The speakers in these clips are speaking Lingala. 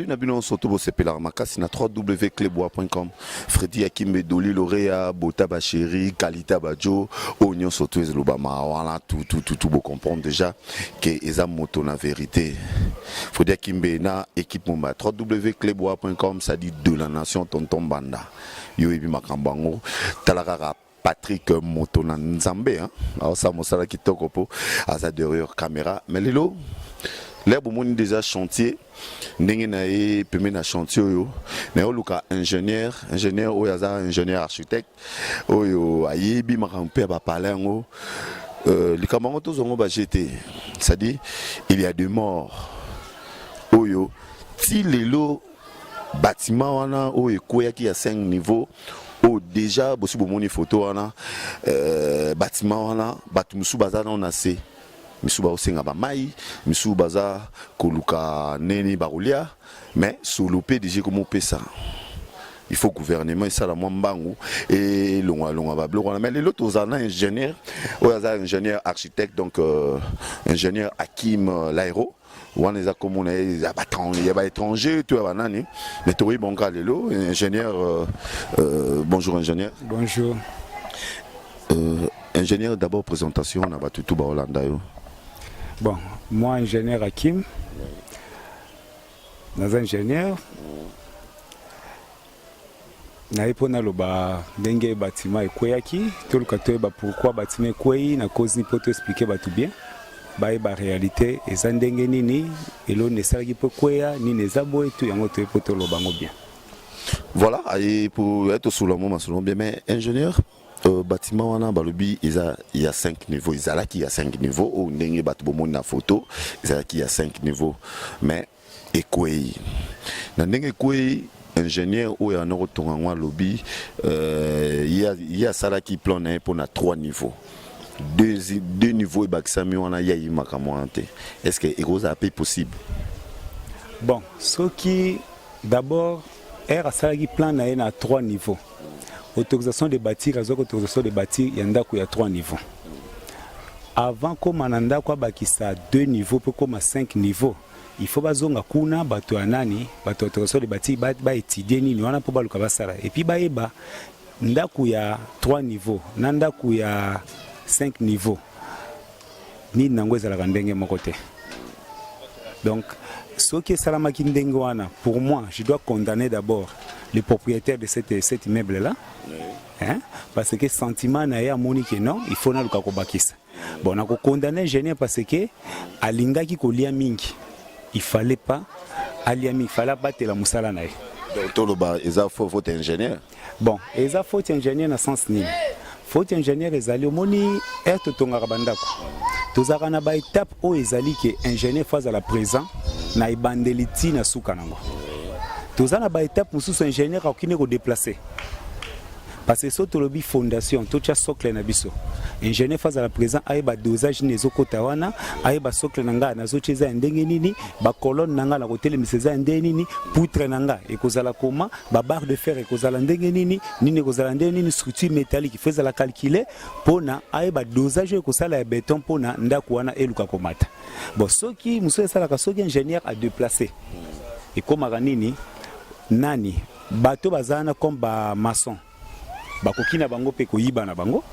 Salut na bino surtout bosepelaka makasi na www.cleboa.com. Freddy Akimbe, Doli Lorea, Bota ba chéri, Kalita Bajo, oyo nyonso to ezolobama wana tout tout tout tout bo comprendre déjà que eza moto na vérité. Freddy Akimbe na équipe momba www.cleboa.com, ça dit de la nation tonton Banda. Yo yebi makambo yango tala kaka Patrick moto na Nzambe hein, aosala mosala kitoko po aza derrière caméra. Mais lelo l'air bomoni déjà chantier ndenge na ye pembeni na chantier oyo na oluka ingénieur, ingénieur oyo aza ingénieur architecte oyo ayebi makambo mpe ya bapalais yango. Likambo yango tozongo ba gt, c'est-à-dire il y a des morts oyo ti lelo bâtiment wana oyo ekweyaki ya 5 niveau oyo déjà bosi bomoni photo wana. Bâtiment wana, bato mosusu baza nano na se, misusu baosenga bamai, misusu baza koluka nini bakolia, mais solo mpe déjà komopesa. Il faut gouvernement esala mwa mbangu elongwalongwa babiloko wana. Mais lelo tozala na ingénieur oyo aza ingénieur architecte, donc ingénieur Hakim Lairo. Wana eza komona ye ya baétranger to ya banani, mais tokoyi bonka lelo ingénieur. Bonjour ingénieur. Bonjour. Ingénieur, d'abord présentation na bato tu baolanda yo. Bon, moi, ingénieur Hakim, naza ingénieur, naye mpo naloba ndenge bâtiment ekweyaki. Toluka toyeba pourquoi bâtiment ekwei na cause nini, mpo toexpliquer bato bien, bayeba réalité eza ndenge nini, eloni esalaki mpo ekweya, nini eza boye tu yango toye mpo toloba yango bien. Voilà, aye pour être tosolola mo masolo bien. Mais ingénieur, bâtiment wana balobi eza ya 5 niveau, ezalaki ya 5 niveau oyo ndenge bato bomoni na photo, ezalaki ya 5 niveau, mais ekwei na ndenge ekwei. Ingénieur oyo ana kotonga yango alobi ye asalaki plan na ye mpona 3 niveau, deux niveaux ebakisami wana, ye ayimaka mwana te. Est ce que ekozala mpe possible? Bon, soki d'abord r asalaki plan na ye na 3 niveaux, autorisation de bâtir, azwaki autorisation de bâtir ya ndako ya 3 niveaux. Avant koma na ndako abakisa 2 niveaux mpe koma 5 niveaux, il faut bazonga kuna, bato ya nani, bato ya autorisation de bâtir, baétudie nini wana mpo baluka basala et puis bayeba ndako ya 3 niveaux na ndako ya 5 niveaux nini nango ezalaka ndenge moko te. Donc soki esalamaki ndenge wana, pour moi, je dois condamner d'abord le propriétaire de cet immeuble là, hein? Parce que sentiment na ye, amoni ke non, il faut naluka kobakisa. Bon, nakokondamner ingénieur parce que alingaki kolia mingi. Il fallait pas alia mingi, il fallait abatela mosala na ye. Donc toloba eza faute ingénieur? Bon, eza faute ingénieur na sens nini? Faute ingénieur ezali, omoni, ere totongaka bandako, tozalaka na baétape oyo ezali ke ingénieur faut azala présent na ebandeli ti na suka nango. Toza na baétape mosusu ingénieur akoki nde kodéplacer, parce que so tolobi fondation, totya socle na biso, ingénieur faut azala présent, ayeba dosage nini ezokota wana, ayeba socle na ngai nazotia eza ya ndenge nini, bacolonne na ngai na kotelemisa eza ya ndenge nini, poutre na ngai ekozala koma, babarre de fer ekozala ndenge nini, nini ekozala ndenge nini, structure métallique faut ezala calculé mpona ayeba dosage oyo ekosala ya béton mpona ndako wana eluka komata. Bon, soki mosusu esalaka, soki ingénieur adéplace, ekomaka nini, nani, bato baza wana comme bamaçon bakoki na bango mpe koyiba na bango,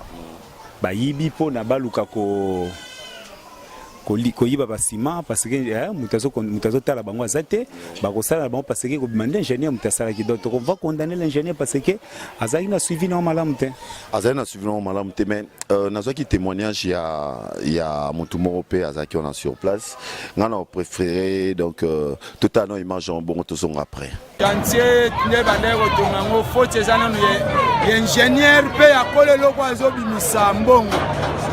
bayibi mpona baluka ko koyiba basima, parce que moto azotala bango aza te. Bakosala na bango parce que kobima nde ingénieur moto asalaki. Donc on va condamner l'ingénieur parce que azalaki na suivi nango malamu te. Azali na suivi nango malamu te, mais nazwaki témoignage ya motu moko mpe azalaki wana sur place. Ngai na préféré donc totala no image yango, bongo tozonga après. Chantier nde bandaki kotonga yango, faute eza nanu ya ingénieur mpe ya kola eloko azobimisa mbongo,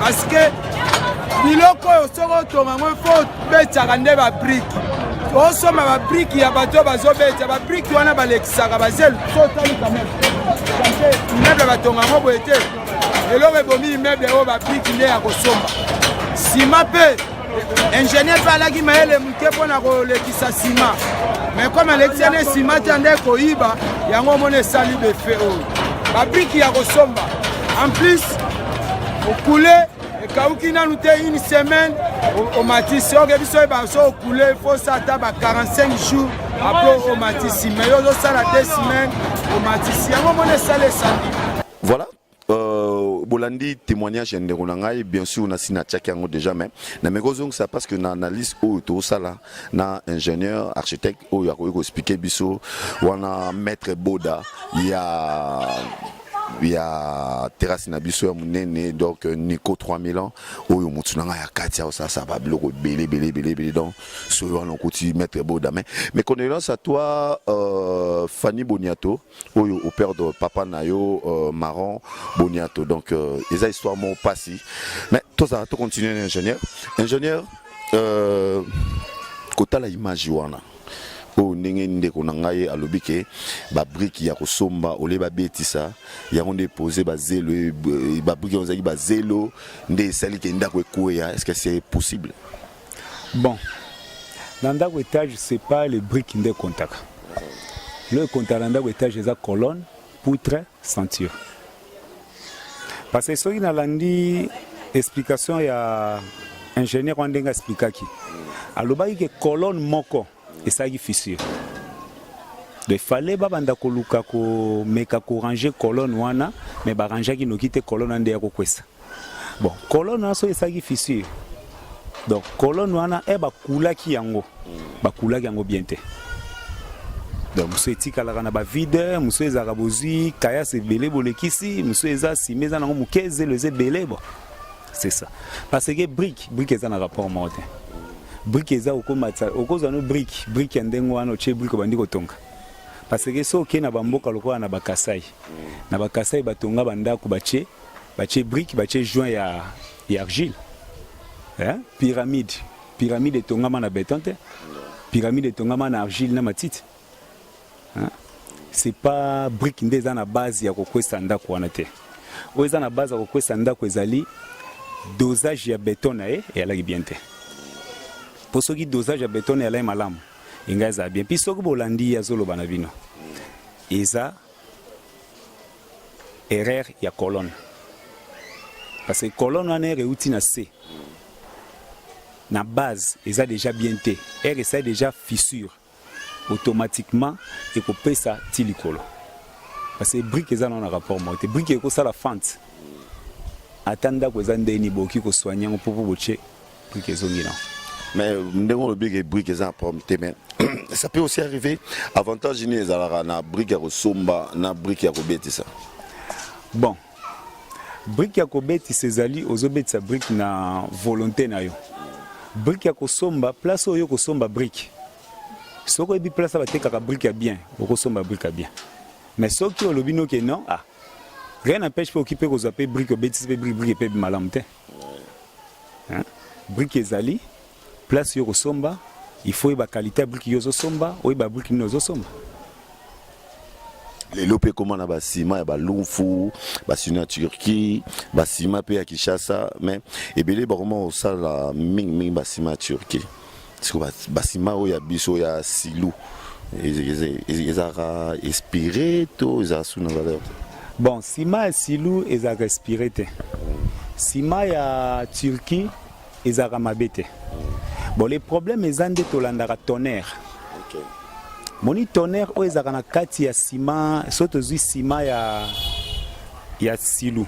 parce que biloko oyo soki otonga yango, faut obetaka nde babriques, osomba babriques ya bato oyo bazobeta babriques wana, balekisaka bazelu. So otali quand même chantier, immeuble batonga yango boye te. Eloko ebomi immeuble oyo, babriques nde ya kosomba nsima. Mpe ingénieur mpe alaki mayele moke mpona kolekisa nsima, mais comme alekisi ane nsima te, nde koyiba yango, omona esali befe oyo babriques ya kosomba. En plus okule ekauki nanu te une semaine, omatisi oke biso oyeba so okule, faut ata ba 45 jours. Après omatisi, mais yo ozosala 2 semaines omatisi yango, moni esala esandi. Voilà, bolandi témoignage ya ndeko na ngai. Bien sûr, nasi natiaki yango déjà, mais nameki ozongisa parce que na analyse oyo tozosala na ingénieur architecte oyo akoki koexpliquer biso wana, maître Boda ya terrasse na biso ya monene, donc Nico 3000 ans, oyo motu na ngai ya kati aosalasa babiloko ebele ebele ebele ebele. Donc soki wana okuti maître Boda, mais mes condoléances à toi, Fanny Boniato, oyo operdre papa na yo, Maron Boniato. Donc eza histoire moko pasi, mais tozala tocontinue na ingénieur. Kotala image wana oyo, ndenge ndeko na ngai alobi ke babriques ya kosomba olie babetisa yango nde pose bazelo, babriques yango ezalaki bazelo nde esali ke ndako ekweya. Est ce que c'est possible? Bon, na ndako étage, c'est pas le brique nde ekontaka. Lo ekontaka na ndako étage eza colonne, poutre, ceinture, parce que soki nalandi explication ya ingénieur wana, ndenge expliquaki, alobaki ke colonne moko esalaki fissure. Donc fallait babanda koluka komeka koranger colonne wana, mais barangeaki noki te colonne wana nde ya kokwesa. Bon, colonne wana soki esalaki fissure, donc colonne wana e bakulaki yango, bakulaki yango bien te. Donc mosusu etikalaka na bavide, mosusu ezalaka bozwi kayase ebele bolekisi, mosusu eza nsima eza nango moke, zelo eza ebele. Bon, c'est ça, parce que brique eza na rapport moko te. Brique eza okomatisa, okozwa no brique ya ndenge wana, otie brique, obandi kotonga. Parce que so okei na bamboka lokola na Bakasai, na Bakasai batonga bandako, batie brique, batie joint ya argile, hein? Pyramide etongama na béton te, pyramide etongama na argile na matiti, hein? C'est pas brique nde eza na base ya kokwesa ndako wana te. Oyo eza na base ya kokwesa ndako ezali dosage ya béton na ye eyalaki bien te, mpo soki dosage ya béton na eyalaki malamu, engai ezala bien. Mpi soki bolandi ye azoloba na bino, eza erreur ya colonne, parce que colonne wana ere euti na se na base eza déjà bien te, ere esali déjà fissure, automatiquement ekopesa ti likolo, parce que brique eza nano na rapport moko te. Brique ekosala fente, ata ndako eza ndeni, bokoki kosoigner yango mpo botie brique, ezongi nango. Mais ndenge olobi ke brique eza na problème te, mais ça peut aussi arriver. Avantage nini ezalaka na brique ya kosomba na brique ya kobetisa? Bon, brique ya kobetisa ezali ozobetisa brique na volonté na yo. Brique ya kosomba, place oyo kosomba brique, soki oyebi place batekaka brique ya bien, okosomba brique ya bien. Mais soki olobi noke non, ah, rien n'empêche mpe oki mpe kozwa mpe brique, obetisi mpe brique, brique mpe malamu te, hein? Brique ezali place yo kosomba, il faut oyeba qualité ya brique yo ozosomba, oyeba brique nini ozosomba. Lelo mpe ekóma na basima ya balumfu, basima ya Turquie, basima mpe ya Kinshasa, mais ebele bakoma kosala mingimingi basima ya Turquie. Siko basima oyo ya biso ya silu ezalaka expiré to ezalaka su na valeur te? Bon, nsima ya silu ezalaka expiré te, nsima ya Turquie ezalaka mabe te. Bon, le problème eza nde tolandaka tonnerre. Moni tonnerre oyo ezalaka na kati ya nsima, so tozwi nsima ya silu,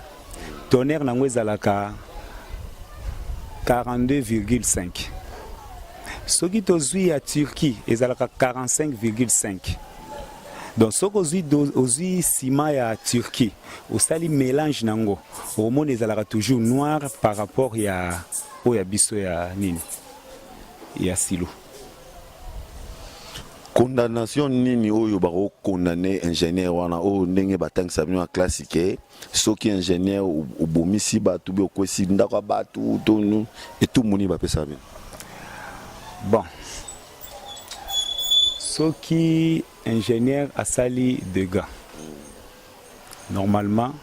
tonnerre nango ezalaka 42,5. Soki tozwi ya Turquie, ezalaka 45,5. Donc soki ozwi nsima ya Turquie, osali mélange nango, okomona ezalaka toujours noir par rapport ya oyo ya biso ya nini, ya silu. Condamnation nini oyo bakokondamner ingénieur wana, oyo ndenge batangisa bino ya classe ke soki ingénieur obomisi bato bi okwesi ndako ya bato to etumbu nini bapesaka bino? Bon, soki ingénieur asali dégâts, normalement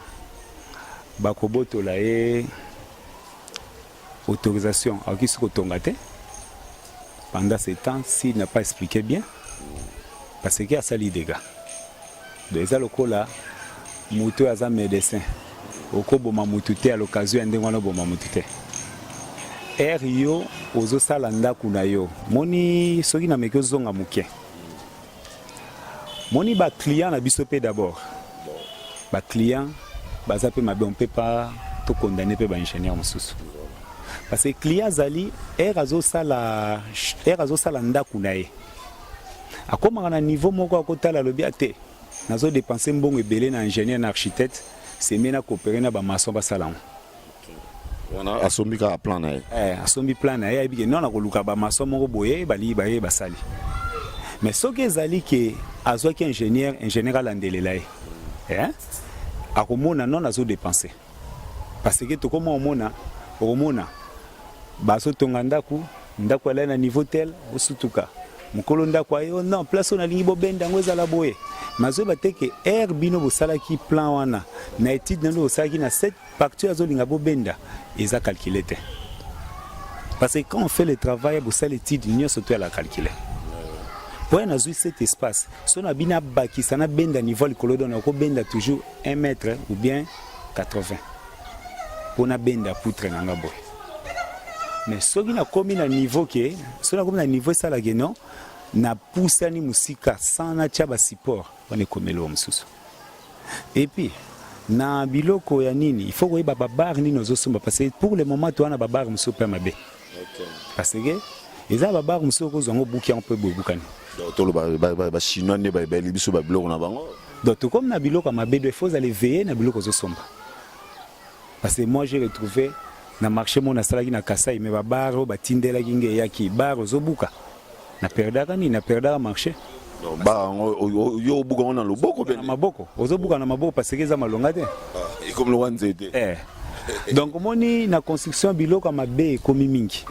bakobotola ye autorisation, akoki soki kotonga te pendant ce temps s'il n'a pas expliqué bien, parce que asali dégâts. Donc eza lokola moto oyo aza médecin, okoboma motu te à l'occasion ya ndenge wana, oboma motu te. Ere yo ozosala ndako na yo, moni soki nameki ozonga moke. Moni ba client na biso mpe d'abord ba client baza mpe mabe, on peut pas to condamner mpe ba ingénieur mosusu, parce que client azali ere azosala, ere azosala ndako na ye, akomaka na niveau moko, akotala, alobi ate nazodepense mbongo ebele na ingénieur, na architecte, seme na coopérer na bamaçon basala yango. Wana asombi kaka plan na ye. Eh, asombi plan na ye, ayebi ke non, nakoluka bamaçon moko boye, balingi baye basali. Mais soki ezali ke azwaki ingénieur, ingénieur alandelela ye, eh? Akomona non, azodepense, parce que tokoma omona, okomona bazotonga ndako, ndako alai na niveau tel, osutuka mokolo ndako aye: "Non, place oyo nalingi bobenda yango ezala boye." Mazoyeba te ke aire bino bosalaki plan wana na étude nano bosalaki na cette partie azolinga bobenda eza calculé te, parce que quand on fait le travail, bosala étude nyonso to yala calculé po ya nazwi cet espace so na bino abakisa, nabenda niveau likolo, donc nakobenda toujours 1 mètre ou bien 80 mpo nabenda poutre na nga boye. Mais soki nakomi na niveau ke, soki nakomi na niveau esalaki non, napusani mosika sans natya basupport wana, ekomeli oyo mosusu. Et puis na biloko ya nini, il faut koyeba babarre nini ozosomba, parce que pour le moment towana babarre mosusu mpe mabe, parce que eza babarre mosusu okozwa yango, obuki yango mpe boye, ebukani. Toloba bachinois nde bayeli biso babiloko na bango. Donc tokomi na biloko ya mabe, donc il faut ozala éveillé na biloko ozosomba, parce que moi j'ai retrouvé na marché mo nasalaki na Kasai, mais babarre oyo batindelaki nge eyaki barre ozobuka. Naperdaka nini? Naperdaka marché. Barre yango yo obuka yango na loboko? Na maboko, ozobuka na maboko, parce que eza malonga te. Ekomi lokwa nzete. Eh. Donc omoni, na construction biloko ya mabe ekomi mingi,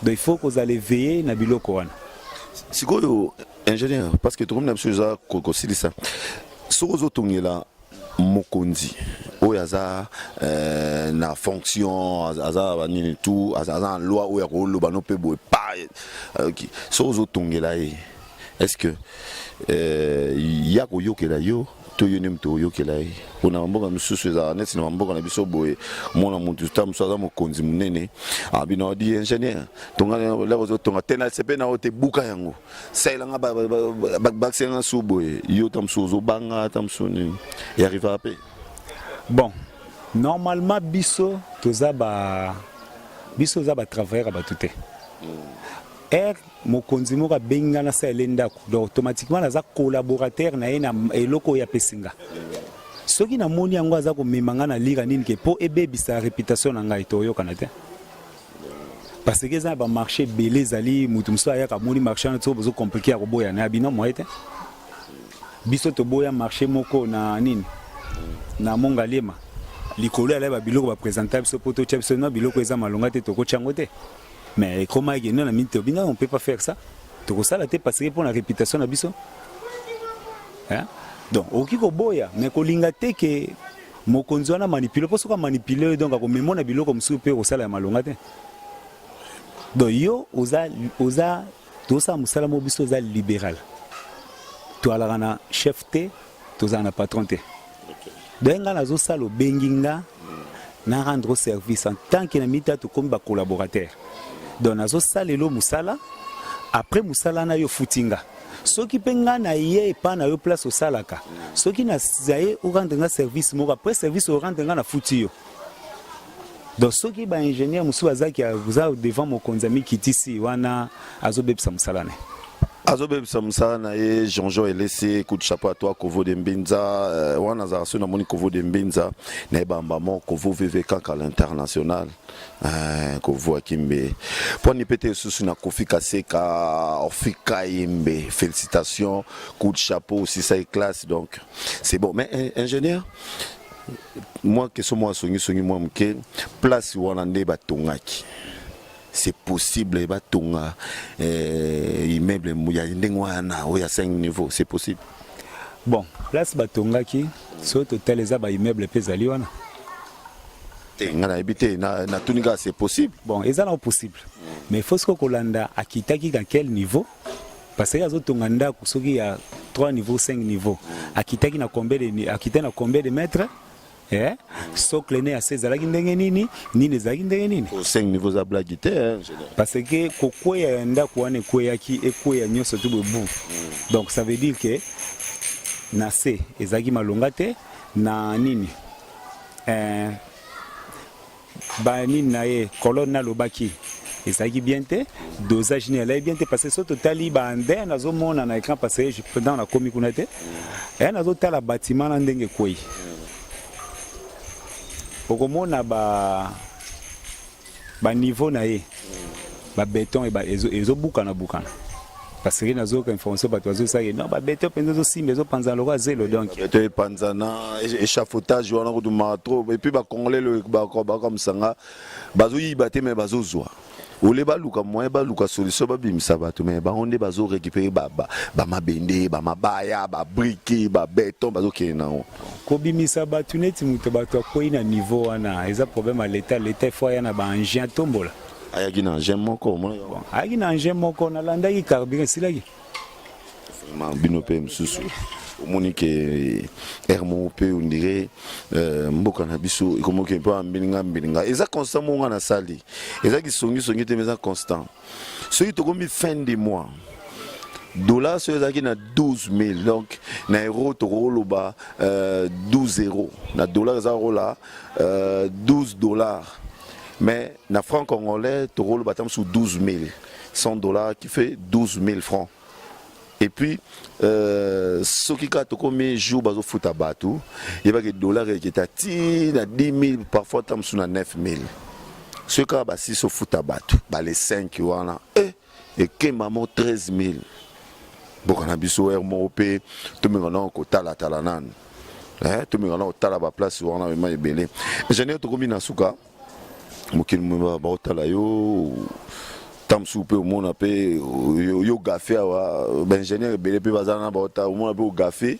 donc il faut kozala éveillé na biloko wana. Sikoyo ingénieur, parce que tokomi na biso eza kosilisa, soki ozotongela mokonzi oyo aza na fonction, aza banini tout, aza na loi oyo akoloba no mpe boye pa, soki ozotongela ye, est ce que ya koyokela yo to yo nde moto oyokela ye? Mpona bamboka mosusu ezalaka neti na bamboka na biso boye, mona motu ta mosusu aza mokonzi monene, abino adi ingénieur tonga lere ozotonga te, na sepe na yo te, buka yango, salelanga, bakiselanga su boye, yo ta mosusu ozobanga ta mosusu nini earrivaka mpe? Bon, normalement biso toza ba, biso toza batravailleur ya bato te. Ere mokonzi moko abengi nga nasalela ndako, donc automatiquement naza collaborateur na ye na eloko oyo apesi nga. Soki namoni yango aza komema nga na lira nini ke mpo ebebisa réputation na ngai, toyokana te, parce que eza na bamarché ebele. Ezali motu mosusu ayaka, amoni marché wana, soki bozo compliquer ya koboya na ya bino moye te. Biso toboya marché moko na nini, na Mongaliema, likolo ya babiloko baprésenta biso mpo totya biso no biloko eza malonga te, tokotya yango te. Mais ekomaki no na minute obina, on peut pas faire ça, tokosala te, parce que mpo na réputation na biso, hein? Donc okoki koboya, mais kolinga te ke mokonzi wana manipule, mpo soki amanipule oyo, donc akomema na biloko mosusu mpe kosala ya malonga te. Donc yo oza tozosala mosala moko, biso oza libéral, toalaka na chef te, tozala na patron te. Donc nga nazosala, obengi nga na rendre service en tant que na mita, tokomi bacollaborateur. Donc nazosalela mosala, après mosala na yo futi nga. Soki mpe nga na ye epa na yo place osalaka, soki nazaye orendre nga service moko, après service orendre nga, na futi yo. Donc soki baingénieur mosusu bazalaki aza devant mokonzi, amikitisi wana, azobebisa mosala na ye. Azobebisa mosala na ye. Jean-Jean Elese, coup de chapeau à toi. Kovo de Mbinza, wana azalaka soki namoni Kovo de Mbinza, nayebamba mo Kovo VV kaka l'international, Kovo Akimbe mponi mpe te lisusu na Kofi Kaseka Orfi Kayembe, félicitations, coup de chapeau aussi, ça classe. Donc c'est bon. Mais ingénieur, moi question mwa songisongi mwa moke: place wana nde batongaki, c'est possible batonga immeuble ya ndenge wana oyo ya 5 niveau, c'est possible? Bon, place batongaki, soki totala, eza baimmeuble mpe ezali wana. Te, nga nayebi te, natuni kaka, c'est possible? Bon, eza nango possible, mais faut soki kolanda akitaki na quel niveau, parce que azotonga ndako soki ya 3 niveau, 5 niveau, akitaki na combien de, akitaki na combien de mètres, eh? Socle ne ya se ezalaki ndenge nini, nini ezalaki ndenge nini? 5 niveau eza blague te, hein. Parce que kokweya ya ndako wana ekweyaki, ekweya nyonso tu boye bu, donc ça veut dire que Na se ezalaki malonga te na nini eh, ba nini na ye colonne nalobaki ezalaki bien te, dosage nini alaki bien te, parce que soki totali ba nde nazomona na écran, parce que ntango nakomi kuna te eh, nazotala bâtiment na ndenge ekwei, okomona ba ba niveau na ye ba beton ezobukana bukana, parce que nazoyoka information, bato bazosaki non, ba beton mpenza ezosimba, ezopanzana lokola zelo, donc Beton epanzana, échafaudage wana kotuma trop. Et puis Bacongolais bakamwisanga, bazoyiba te, mais bazozwa ole, baluka moyen, baluka solution, babimisa bato, mais bango nde bazorécupérer bamabende, bamabaya, babriques, babeton, bazokende nango. Kobimisa bato neti moto, bato akwei na niveau wana, eza problème ya Leta. Leta efo aya na baengin, atombola. Ayaki na engin moko, omona? Bon, ayaki na engin moko, nalandaki, carburant esilaki. Vraiment, bino mpe mosusu omoni ke aire moko mpe ondire mboka na biso ekomoki mpe mbilinga mbilinga. Eza constant moko nga nasali, ezaki songisongi te, mais eza constant. Soki tokomi fin de mois, dollar soki ezalaki na 12 000, donc na euro tokoloba 12 euro, na dollar eza kola 12 dollars, mais na franc congolais tokoloba ata mosusu 12 000, 100 dollars qui fait 12 000 francs. Et puis soki kaka tokomi jour bazofuta bato, yebaki dollar eketa ti na 10 000, parfois ata mosusu na 9 000. Soki kaka basisi ofuta bato bale 5 wana, ekemba mo 13 000. Mboka na biso ere moko mpe tomenga nao kotalatala nanu, tomenga nao kotala baplace wana vraiment ebele. Ingénieur, tokomi na suka. Mokili baotala yo, ta mosusu mpe omona mpe yo gafe awa, baingénieur ebele mpe baza na baota, omona mpe ogafe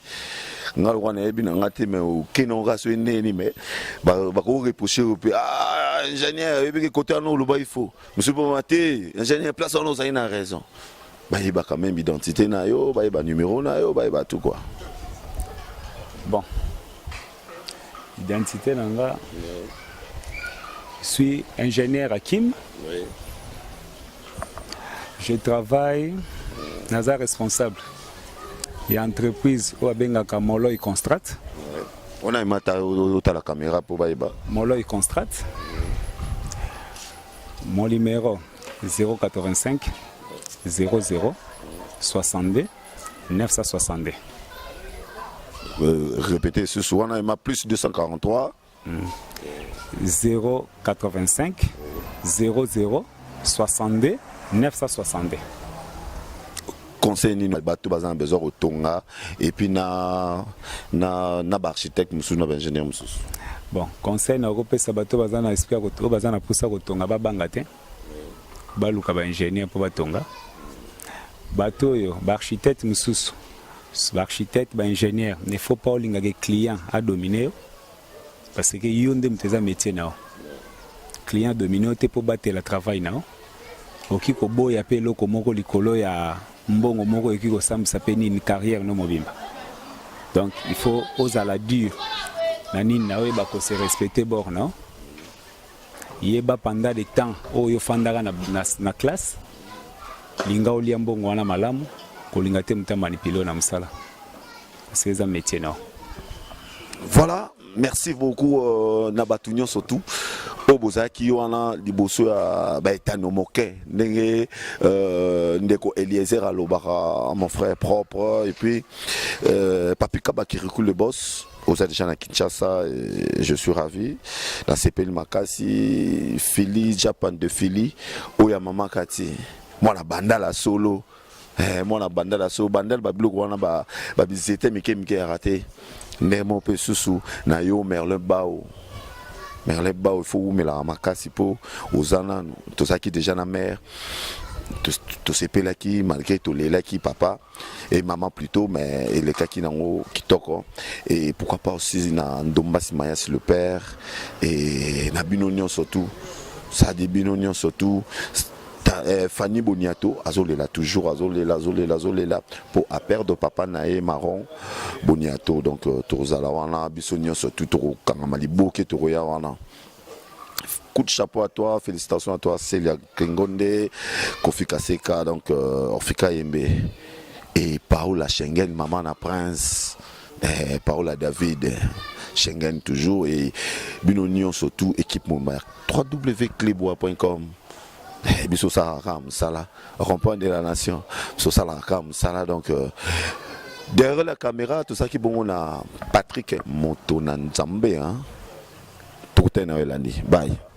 nga lokwa nayebi na nga te, mais okende ngo kaka soki ndeni, mais bakoreproche yo mpe: "Ah, ingénieur, oyebiki kote wana oloba, il faut mosusu mpe mama te, ingénieur, place wana ozali na raison." Bayeba quand même identité na yo, bayeba numéro na yo, bayeba tout quoi. Bon, identité na nga, je suis ingénieur Hakim. Je travaille, naza responsable ya entreprise oyo abengaka Moloi Construct. Wana emata, otala caméra mpo bayeba. Moloi Construct. Mon numéro 085 00 62 962. Répétez susu wana ema, plus 243. 085 00 62 962. Conseil nini bato baza na besoin kotonga, et puis na baarchitecte mosusu, na baingénieur mosusu? Bon, conseil nakopesa bato baza na esprit oyo, baza na mposa kotonga, babanga te, baluka baingénieur mpo batonga. Bato oyo baarchitecte mosusu, baarchitecte, baingénieur, ne faut pas olingaka client adomine yo, parce que yo nde moto eza métier na yo. Client adomine yo te, mpo batela travail na yo. Okoki koboya mpe eloko moko likolo ya mbongo moko, ekoki kosambwisa mpe nini, carrière no mobimba. Donc il faut ozala dur na nini na oyeba kose respecter bord na yeba pendant de temps oyo ofandaka na classe. Linga olia mbongo wana malamu, kolinga te moto amanipule na mosala, parce que eza métier na yo. Voilà, merci beaucoup na bato nyonso tu oyo bozalaki wana liboso ya baetano moke, ndenge ndeko Eliezer alobaka, mon frère propre. Et puis Papi Kabakiriku, le boss, oza déjà na Kinshasa et je suis ravi, nasepeli makasi. Fili Japan de Fili oyo ya mama kati, mwana Bandala solo, mwana Bandala solo, Bandala babiloko wana babizete mike mike yaka te. Ndenge moko mpe susu na yo Merlin Bao, Merlin Bao, il faut wumelaka makasi mpo oza nanu. Tozalaki déjà na mare, tosepelaki malgré tolelaki papa et maman plutôt, mais elekaki nango kitoko. Et pourquoi pas aussi na Ndombasi Mayasi le père, et na bino nyonso tout sadi, bino nyonso tout. Fanny Boniato azolela toujours, azolela, azolela, azolela po aperdre papa na ye Maron Boniato. Donc tozala wana biso nyonso tu, tokokangama liboke, tokoya wana. Coup de chapeau à toi, félicitations à toi Celia Kengonde, Kofi Kaseka, donc Orfika Yembe et Paola Schengen, maman na Prince. Eh, parole à David Schengen toujours et bino nyonso tout équipe mobimba ya www.cleboa.com. Eh, biso osalaka kaka mosala, rond-point de la nation, biso osalaka kaka mosala. Donc derrière la caméra tozalaki bongo na Patrick, moto na Nzambe, hein? Tokutani na yo elandi. Bye.